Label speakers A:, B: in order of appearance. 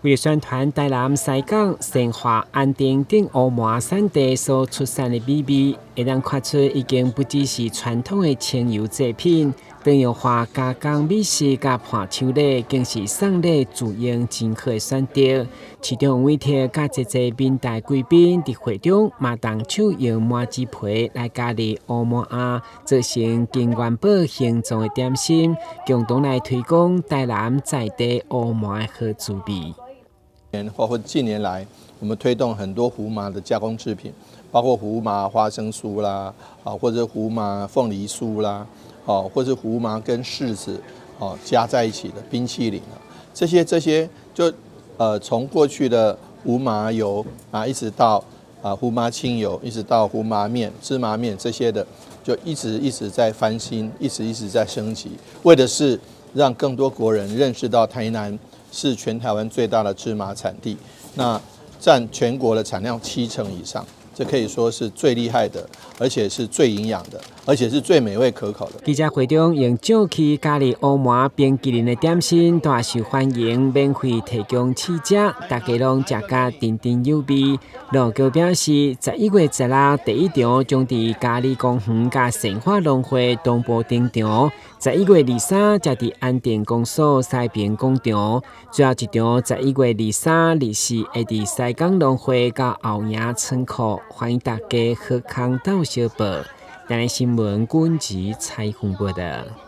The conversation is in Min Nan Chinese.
A: 為宣傳台南西港、善化、安定等胡麻產地所出產的美味，會當看出已經不只是傳統的清油製品，多樣化加工美食佮伴手禮，更是送禮自用真好的選擇。市長委託佮濟濟民代貴賓佇會中，嘛動手用麻糍皮來加入烏麻仔，做成金元寶形狀的點心，共同來推廣台南在地烏麻的好滋味。
B: 包括近年來，我們推動很多胡麻的加工製品，包括胡麻花生酥啦，啊，或者胡麻鳳梨酥啦，哦，或者胡麻跟柿子哦加在一起的冰淇淋啊，這些就從過去的胡麻油啊，一直到啊胡麻清油，一直到胡麻麵、芝麻麵這些的，就一直一直在翻新，一直一直在升級，為的是讓更多國人認識到台南是全台灣最大的芝麻產地，那佔全國的產量70%以上，這可以說是最厲害的，而且是最營養的，而且是最美味可口的。
A: 記者會中用醬氣加入烏麻冰淇淋的點心，大受歡迎，免費提供試食，大家攏食甲津津有味。農局表示，11月16第一場將佇嘉里公園佮善化農會同步登場；11月23則佇安定公所西平廣場；最後一場11月23、24會佇西港農會佮後營倉庫，歡迎大家好康鬥相報。台南新聞軍籍採訪報道。